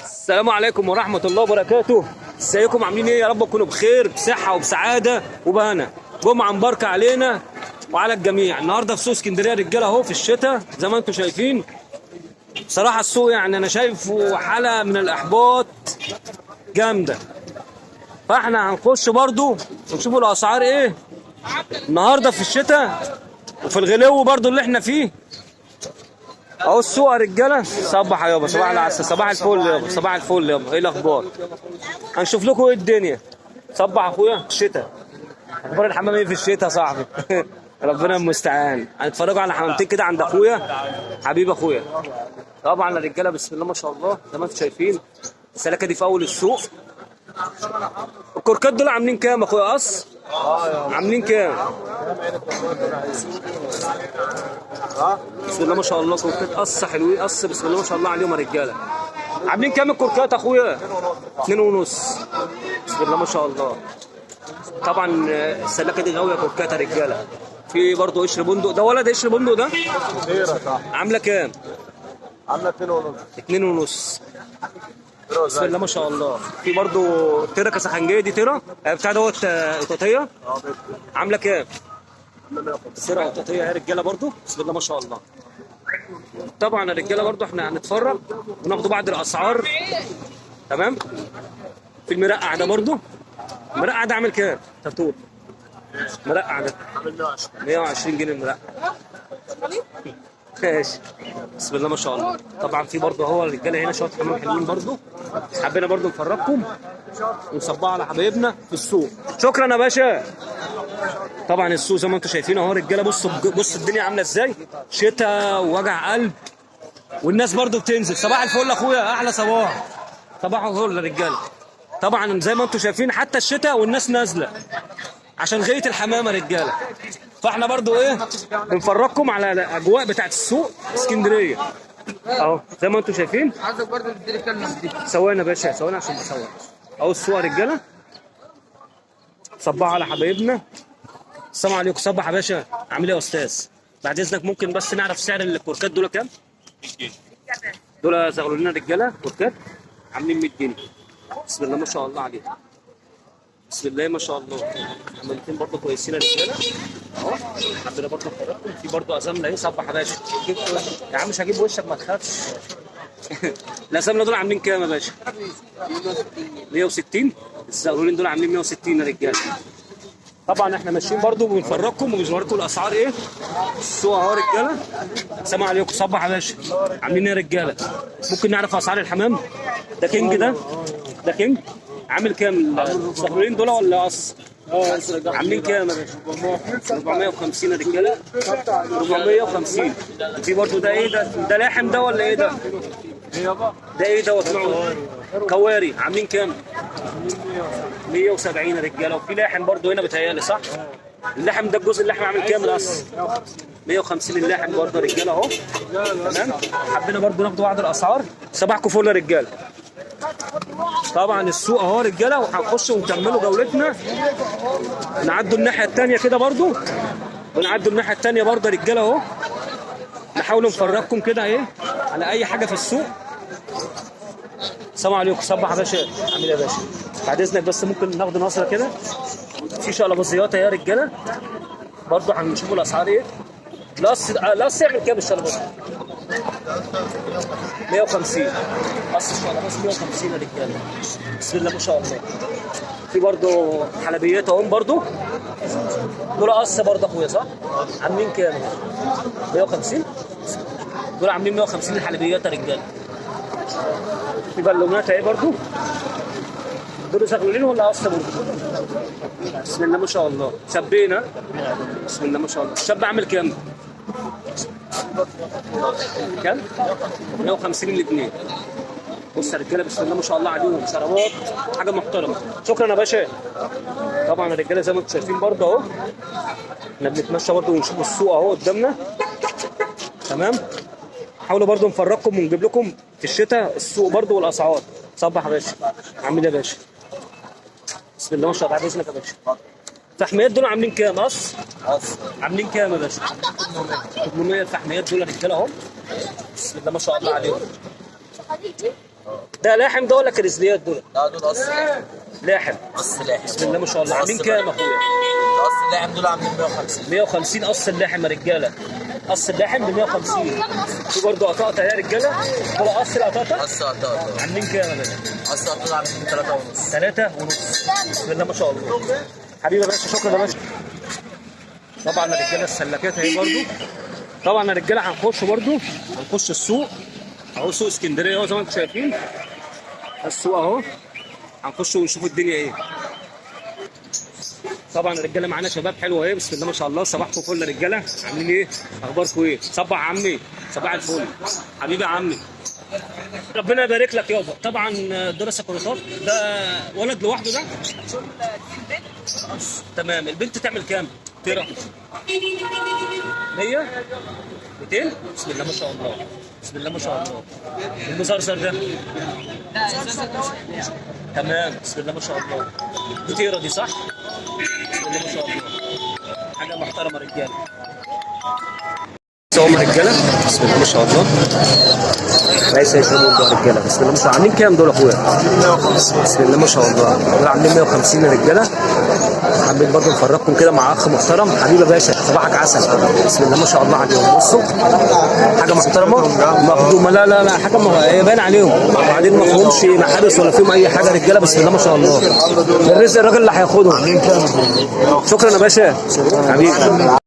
السلام عليكم ورحمة الله وبركاته. ازيكم عاملين ايه؟ يا رب تكونوا بخير، بصحة وبسعادة وبهنا. جمعة مباركة علينا وعلى الجميع. النهارده في سوق اسكندرية رجالة اهو في الشتاء زي ما انتم شايفين. بصراحة السوق يعني انا شايفه حالة من الاحباط جامدة. فاحنا هنخش برضو ونشوفوا الاسعار ايه النهارده في الشتاء وفي الغلو برضو اللي احنا فيه. اهو السوق يا رجاله. صباح يابا، صباح العسل، صباح الفل يابا، صباح الفل يابا. ايه الاخبار؟ هنشوف لكم ايه الدنيا. صباح اخويا. الشتاء اخبار الحمام ايه في الشتاء يا صاحبي؟ ربنا المستعان. هنتفرجوا على حمامتين كده عند اخويا، حبيب اخويا. طبعا يا رجاله بسم الله ما شاء الله زي ما انتم شايفين السلكه دي في اول السوق. الكركات دول عاملين كام يا اخويا؟ قص عاملين كام؟ بسم الله ما شاء الله كركات قص حلوين، قص بسم الله ما شاء الله عليهم يا رجاله. عاملين كام الكركات يا اخويا؟ 2.5. بسم الله ما شاء الله. طبعا السلاكه دي غاويه كركات يا رجاله. في برضه قشر بندق، ده ولا ده قشر بندق ده؟ عامله كام؟ عامله 2.5. 2.5. بسم الله ما شاء الله. في برضه تيرة كسخنجيه، دي تيرة بتاع دوت قطاطيه، عامله كام؟ تيرة قطاطيه يا رجاله برضه بسم الله ما شاء الله. طبعا يا رجاله برضه احنا هنتفرج وناخدوا بعض الاسعار. تمام. في المرقع ده برضه، المرقع ده عامل كام؟ ترتوب مرقع ده 120 جنيه المرقع. ماشي بسم الله ما شاء الله. طبعا في برضه اهو الرجالة هنا شوية حمام حلوين برضه، حبينا برضه نفرجكم ونصبها على حبايبنا في السوق. شكرا يا باشا. طبعا السوق زي ما انتم شايفين اهو رجاله. بصوا بصوا الدنيا عامله ازاي، شتاء ووجع قلب والناس برضه بتنزل. صباح الفل يا اخويا، احلى صباح، صباح الفل يا رجاله. طبعا زي ما انتم شايفين حتى الشتاء والناس نازله عشان غاية الحمامة رجاله. فاحنا برضو ايه بنفرجكم على الاجواء بتاعت السوق اسكندرية اهو زي ما انتم شايفين. عايزك برضه تديني كلمة دي. ثواني يا باشا، ثواني عشان نصور. اهو السوق يا رجاله. صباح على حبايبنا. السلام عليكم. صباح يا باشا، عامل ايه يا استاذ؟ بعد اذنك ممكن بس نعرف سعر الكوركات دول كام؟ دول زغلوا لنا رجاله كوركات عاملين 100 جنيه. بسم الله ما شاء الله عليهم. بسم الله ما شاء الله. عملتين برضه كويسين يا رجاله اهو. حبينا برضه نفرجكم. في برضه ازامله اهي. صبح يا باشا. يا عم مش هجيب وشك ما تخافش. الازامله دول عاملين كام يا باشا؟ 160. الزغلولين دول عاملين 160 يا رجاله. طبعا احنا ماشيين برضه وبنفرجكم وبنوريكم الاسعار ايه. السوق اهو رجاله. السلام عليكم. صبح يا باشا، عاملين ايه يا رجاله؟ ممكن نعرف اسعار الحمام؟ ده king، ده king عامل كام؟ الزغلولين دول ولا قص؟ عاملين كام يا باشا؟ 450 يا رجاله، 450. في برضه ده ايه ده؟ ده لاحم ده ولا ايه ده؟ ده ايه دوت نوعه؟ كواري. عاملين كام؟ 170 يا رجاله. وفي لاحم برضه هنا بيتهيألي صح؟ اللحم ده الجزء اللحم عامل كام القص؟ 150 اللحم برضه يا رجاله اهو. تمام. حبينا برضه ناخد بعض الاسعار. صباحكم فل يا رجاله. طبعا السوق اهو رجاله، وهنخش ونكملوا جولتنا. نعدوا الناحية الثانية كده برضو، ونعدوا الناحية الثانية برضه يا رجاله اهو. نحاول نفرجكم كده ايه على اي حاجة في السوق. السلام عليكم. صباح يا باشا، عامل ايه يا باشا؟ بعد اذنك بس ممكن ناخد نظره كده في شقلباظيات يا رجاله برضو، هنشوفوا الاسعار ايه. القص يعمل كام الشقلباظ؟ 150. قص الشقلباظ 150 يا رجاله. بسم الله ما شاء الله. في برضو حلبيات اهم برضو، دول قص برضو اخويا صح؟ عاملين كام؟ 150. دول عاملين 150 الحلبيات يا رجاله. في بالونات اهي برضو، دول زغلولين ولا قص برضو؟ بسم الله ما شاء الله. شبينا بسم الله ما شاء الله. الشاب عامل كام؟ كام؟ 150 الاثنين. بص يا رجاله بسم الله ما شاء الله عليهم، شرابات حاجة محترمه. شكرا يا باشا. طبعا يا رجاله زي ما انتم شايفين برضه اهو، احنا بنتمشى برضه ونشوف السوق اهو قدامنا. تمام. حاولوا برضه نفرجكم ونجيب لكم في الشتاء السوق برضه والاسعار. صباح يا باشا، عامل ايه يا باشا؟ بسم الله ما شاء الله. بعد اذنك يا باشا، فحميات دول عاملين كام؟ قص؟ عاملين كام يا باشا؟ 800. الفحميات دول يا رجاله اهو. بسم الله ما شاء الله عليهم. ده لاحم ده ولا كريزليات دول؟ لا دول قص لاحم. لاحم. قص لاحم. بسم الله ما شاء الله. عاملين كام يا اخويا؟ قص لاحم دول عاملين 150. 150 قص اللحم يا رجاله. قص اللحم ب 150. في برضه قطاطه يا رجاله. دول قص القطاطه؟ قص قطاطه. عاملين كام يا باشا؟ قص قطاطه عاملين 3.5. 3.5. بسم الله ما شاء الله. حبيبي يا باشا، شكرا يا باشا. طبعا يا رجاله السلكات اهي برضه. طبعا يا رجاله هنخش برضه، هنخش السوق اهو، سوق اسكندرية اهو زي ما انتم شايفين السوق اهو. هنخش ونشوف الدنيا ايه. طبعا الرجالة معانا شباب حلوة اهي، بسم الله ما شاء الله. صباحكم فل يا رجاله، عاملين ايه؟ اخباركم ايه؟ صباح عمي، صباح الفل حبيبي يا عمي، ربنا يبارك لك يابا. طبعا دول سكرتات، ده ولد لوحده ده؟ تمام. البنت تعمل كام؟ ترى 100 200. بسم الله ما شاء الله، بسم الله ما شاء الله. المزرزر ده تمام، بسم الله ما شاء الله. بطيره دي صح؟ بسم الله ما شاء الله، حاجة محترمه رجاله. هم رجاله بسم الله ما شاء الله. ليس يشربون دول رجاله، بسم الله ما شاء الله. عاملين كام دول يا اخويا؟ 150. بسم الله ما شاء الله، دول عاملين 150 يا رجاله. حبيت برضه نفرجكم كده مع اخ محترم. حبيبي يا باشا، صباحك عسل. بسم الله ما شاء الله عليهم. بصوا حاجة محترمه مخدومة. لا لا لا، حاجة هي باين عليهم. وبعدين ما فيهمش محابس ولا فيهم اي حاجة رجاله، بسم الله ما شاء الله. الرزق الراجل اللي هياخده. شكرا يا باشا حبيبي.